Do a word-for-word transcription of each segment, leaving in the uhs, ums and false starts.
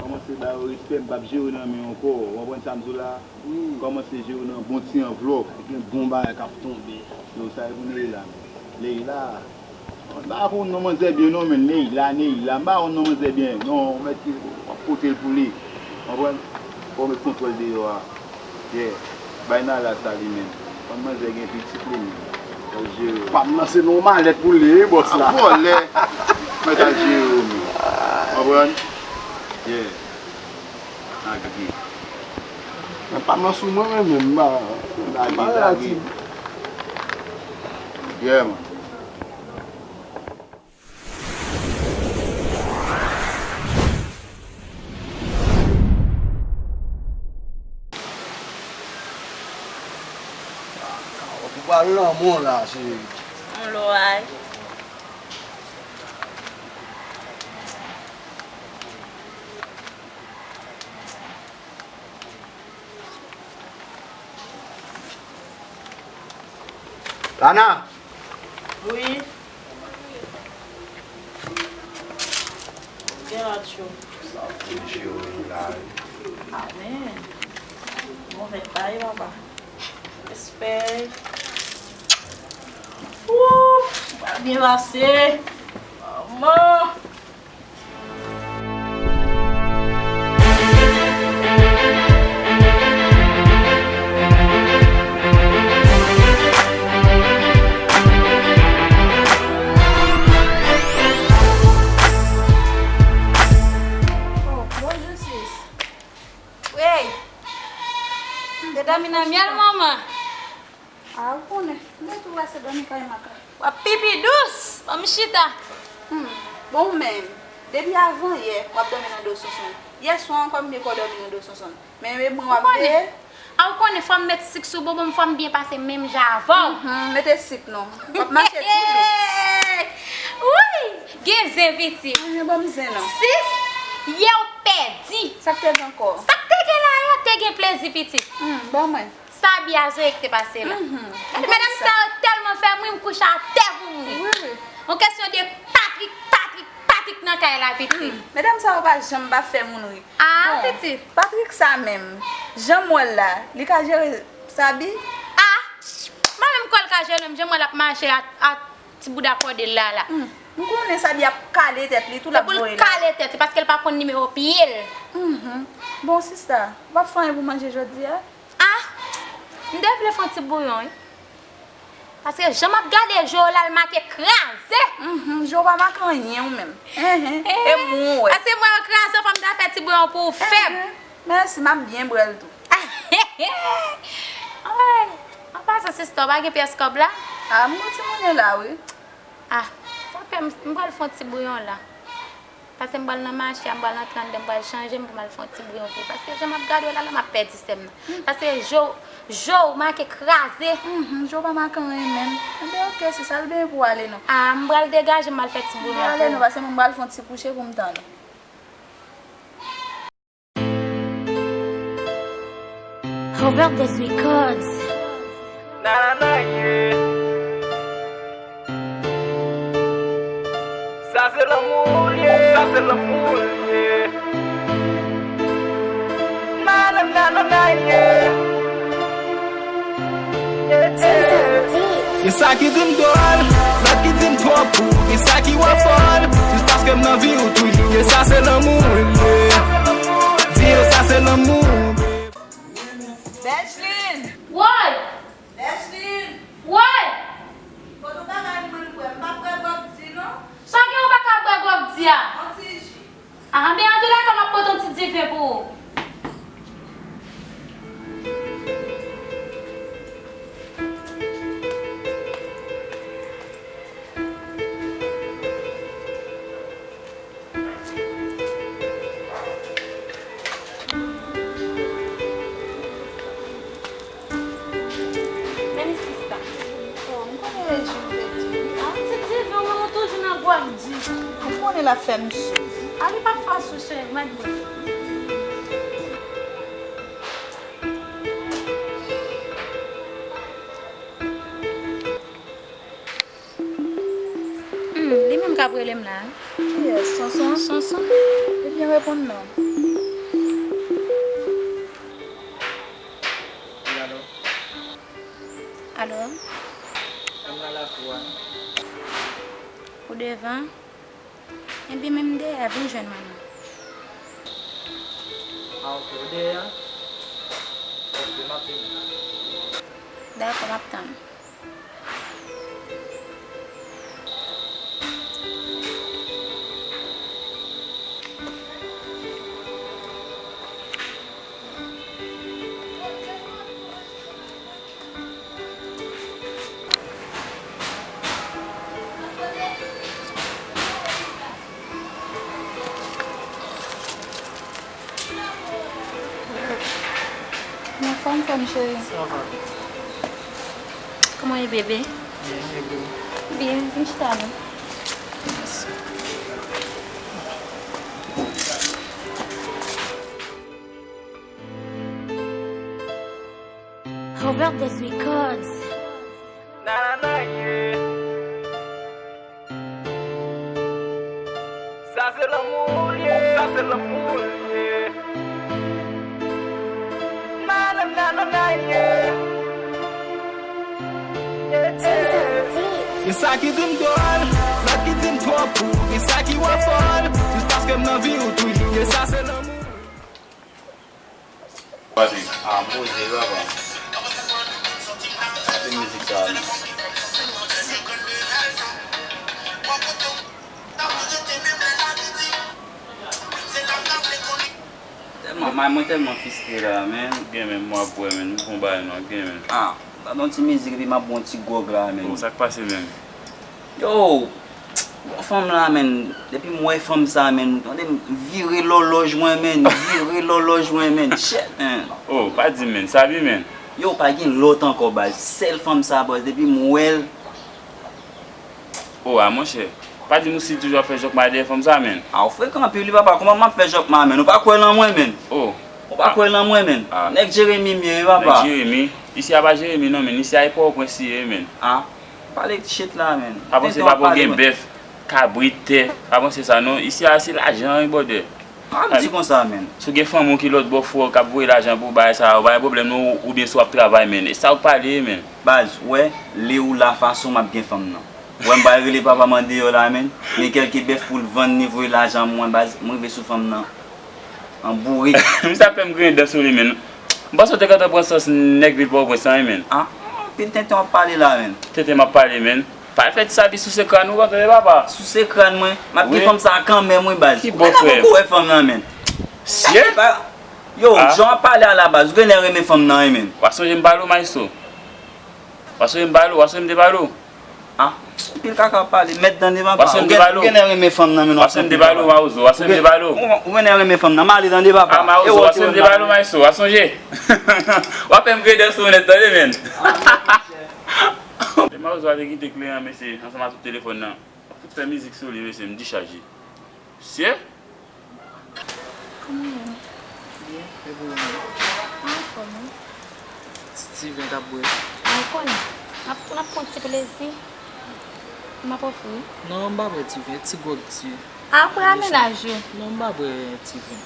Kòmanse ba yo respè, m p ap jere nan men ankò. Ou konprann sa m di w la? Kòmanse jere nan bon ti anvlòp. Gen bon bagay k ap tonbe. Yo, sa e pou Neila, men. Neila. M pa konn non manzè byen non, men Neila, Neila. M pa konn non manzè byen. Non, ou mèt w ap pote l pou li. Ou konprann? Fò w met kontwòl deyò a. Yeah. Bay Nala sa li menm. Konn manzè gen pitit li menm. Al jere yo. Pa m nan se non malèt pou li, wi, bòs la. Vòlè. Mèt al jere yo menm. Konprann? Yeah. Lage. Men pa m nan sou mwen, men menm, m pa. Lage, lage. Yeah, man. Ou pral lanmou la, cheri. On lòray. Lana! Wi. Gen lòt jou. Sa ap vin jere m la, wi. Amèn. Bon, mèt bay, papa. Respè. Ouf, pa byen pase. Manman. Oh, bonjou, sis. Wey! Te dòmi nan myèl, manman. A, ou konnen, m te tou wè se dòmi kay Maka. W ap pipi dous, ban m chita. Hmm, bon, ou menm, depi avan yè, w ap dòmi nan do Sonsonn. Yè swa ankò, m gen kò dòmi nan do Sonsonn. Men, men mwen w ap veye. A, ou konnen, fò m met sik sou bonbon m, fò m byen pase menm jan avè w. Mhm, mete sik non. W ap mache tou dous. Wi! Gen zen, pitit. Anyen, ban m zen non. Sis, yè w pèdi. Sa k te gen ankò? Sa k te gen la yè, te gen plezi, pitit. Hmm, ban mwen. Sa byen a Zoe ki te pase la. Mhm. Gade medam sa yo tèlman fè m ri, m kouche atè pou m ri. Wi, wi. Yon kesyon de Patrick, Patrick, Patrick nan kay la, pitit. Hmm. Medam sa yo pa janm pa fè moun ri. Ah, bon, pitit. Patrick sa menm, jan m wè l la, li ka jere Sabi? Ah! Mwen menm kò l ka jere m, jan m wè l ap mache a, a ti bouda kòde l la, la. Hmm. M konnen Sabi ap kale tèt li, tou l ap voye la. Se pou l kale tèt li, paske l pa konn nimewo pye l. Mhm. Bon, sista, ou p ap fè anyen pou manje jodi a? Ah! M te vle fè yon ti bouyon, wi. Paske jan m ap gade je w la, l make kraze. Mhm, je w pa make anyen ou menm. Enhen, e mwen ou wè. Paske m wè yo kraze, fò m ta fè ti bouyon pou ou fè m. Enhen, mèsi, m ap byen bwè l tou. Ay, an pasan, sista, w pa gen pyès kòb la? A, m gon ti monnen la, wi. Ah, sa fè m, m pral fè yon ti bouyon la. Paske m pral nan mache a, m pral antre anndan, m pral chanje m pou m al fè yon ti bouyon pou ou. Paske jan m ap gade w la, la m ap pèdi sè m nan. Hmm. Paske je w, je w make kraze. Mhm, je w pa make anyen menm. Enben, oke, si sa l benyen pou w ale non. Ah, m pral degaje m, m al fè ti bouyon pou ou. Ale non, paske mwen m pral fè yon ti kouche pou m tann ou. Overdose Records. Nanana, yeah. Sa se lanmou, yeah. Sa se lanmou, yeah. Nanana, yeah. Gen sa ki di m dwòl, lòt ki di m twò pou. Gen sa ki wè fòl, jis paske m nan vi w toujou. Gen sa se lanmou, yeah. Di yo sa se lanmou, baby. Bèchlin! Woy! Bèchlin! Woy! Pote yon bagay pou mwen bwè. M p ap bwè gwòg di non. Sa gen ou pa ka bwè gwòg di a? Yon ti ji. Ah, men antoulèka, m ap pote yon ti diven pou ou. Men li sista. Oh, m konnen rejim fè di. Ah, ti diven, ou toujou nan gwòg di. M konnen l ap fè m sou. Ah, li p ap fè w sou, cheri, mèt bwè. Hmm, li menm k ap rele m la, wi. Kiyès? Sonson? Sonson? Reponn non. Wi, alo? Alo? An nan lakou a. Ou devan? Ebyen, men m dèyè a, vin jwenn mwen non. A, ok, ou dèyè a? Ok, m ap vini. Dakò, m ap tann. M anfòm, frè m cheri. Sa va. Kòman w ye, bebe? Byen, e ou? Byen, vin chita non. Overdose Records. Sa se lanmou l ye. Sa se lanmou l ye. Nananana, yeah. Yeah. Gen sa ki di m dwòl, lòt ki di m twò pou. Gen sa ki wè fòl, jis paske m nan vi w toujou. Gen sa se lanmou. Pati. Ah, m poze wi, papa. Ki mizik sa a menm? Tèlman, man, mwen tèlman fistre la, menn. Gen menm, m ap bwè, menn. M pran bagay non, gen menn. Ah, gade yon ti mizik epi m ap bwè yon ti gwòg la, menn. Oh, sa k pase, menn? Yo, bon, fanm la, menn. Depi m wè fanm sa, menn, tande m vire lòlòj mwen, menn. Vire lòlòj mwen, menn. Shit, menn. Oh, pa di m, menn. Sabi, menn. Yo, pa gen lòt ankò, baz. Sèl fanm sa, baz. Depi m wè l. Oh, a, monchè. Pa di m ou si toujou ap fè jòkma dèyè fanm sa, menn. Ah, ou frekan anpil, wi, papa. Kòman m ap fè jòkma, menn? Ou pa kwè nan mwen, menn? Oh. Ou pa kwè nan mwen, menn? Ah. Nèg Jeremi m ye, wi, papa. Nèg Jeremi? Isi a pa Jeremi, non, menn. Isi a e Pòtoprens li ye, menn. Ah. Pale shit la, menn. Pa panse papa w gen bèf, kabrit, tè. Pa panse sa non. Isi a se lajan wi, bòdè. Pa di konsa, menn. Si w gen fanmi w ki lòtbò, frè w k ap voye lajan pou w, bagay sa yo, pa gen pwoblèm non, oubyen si w ap travay, menn. E sa w k pale, menn. Baz, ou wè, lè ou la fason m ap gen fanm nan. Ou wè m pral rele papa m andeyò la, menn. Men kèlke bèf pou l vann ni voye lajan mwen, baz, m rive sou fanm nan. An bourik. Misye ap fè m griyen dan sou li, menn. M panse w te gentan pran sans nèg vil Pòtoprens lan, wi, menn. Ah, anpil tenten w ap pale la, menn. Tenten m ap pale, menn. Pa fè ti sabi souse kràn ou, tande papa. Souse kràn mwen. M ap gen fanm sa kanmenm, wi, baz. Ki bò frè m? Ou poko wè fanm nan, menn. Sye? Yo, jan w ap pale a la baz, ou genlè renmen fanm nan, wi, menn. W a sonje m pale w, maestro. W a sonje m pale w, w a sonje m te pale w. Ah, anpil kaka w ap pale, mèt tande papa. Ou genlè renmen fanm nan, men w ap fè anpil kaka. Ou genlè renmen fanm nan, Mawozo, w a sonje m te pale w. Ah, Mawozo, w a sonje m te pale w, maestro, w a sonje. W ap fè m griyen dan sou ou nèt, tande, menn. Lè Mawozo a te kite kle an, mesye, ansanm ak tout telefòn nan. W ap fout fè mizik sou li, mesye, m dichaje. Sye? Kòman w ye? Byen, e pou ou menm? Mwen anfòm, wi. Ti, ti ven k ap bwè. Mwen konnen. N ap, n ap pran ti plezi. M ap ofri. Non, m pa bwè ti ven, ti gwòg ti. Apre a mennaj ou. Non, m pa bwè ti ven.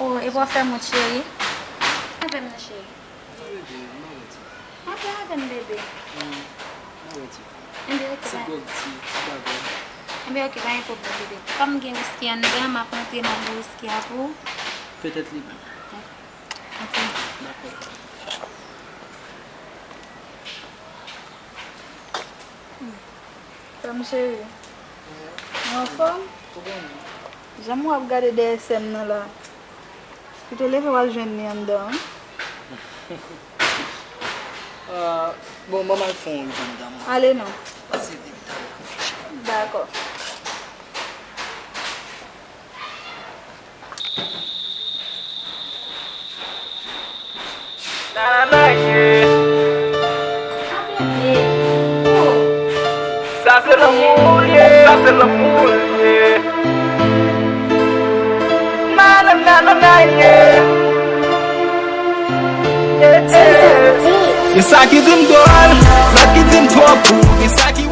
Oh, e pou w fè m wont, cheri? Avè m non, cheri. Non, bebe, m pa bwè ti ven. Antre avè m, bebe. Hmm, m pa bwè ti ven. Enben, oke, ti gwòg, ti bagay. Enben, oke, pa gen pwoblèm, bebe. Kòm gen wiski anndan, m ap antre, m ap bwè wiski a pou ou. Petèt li bon. Oke. Dakò. Frè m cheri, ou anfòm? Ou konnen. Jan m wè w ap gade dèyè sè m nan la, pito leve w al jwenn li anndan an. Ah, bon, ban m al fè yon riv anndan mwen. Ale non. Pase vin talè. Dakò. Sa se lanmou l ye, sa se lanmou l ye. Nananana, yeah. Gen sa ki di m dwòl, lòt ki di m twò pou. Gen sa ki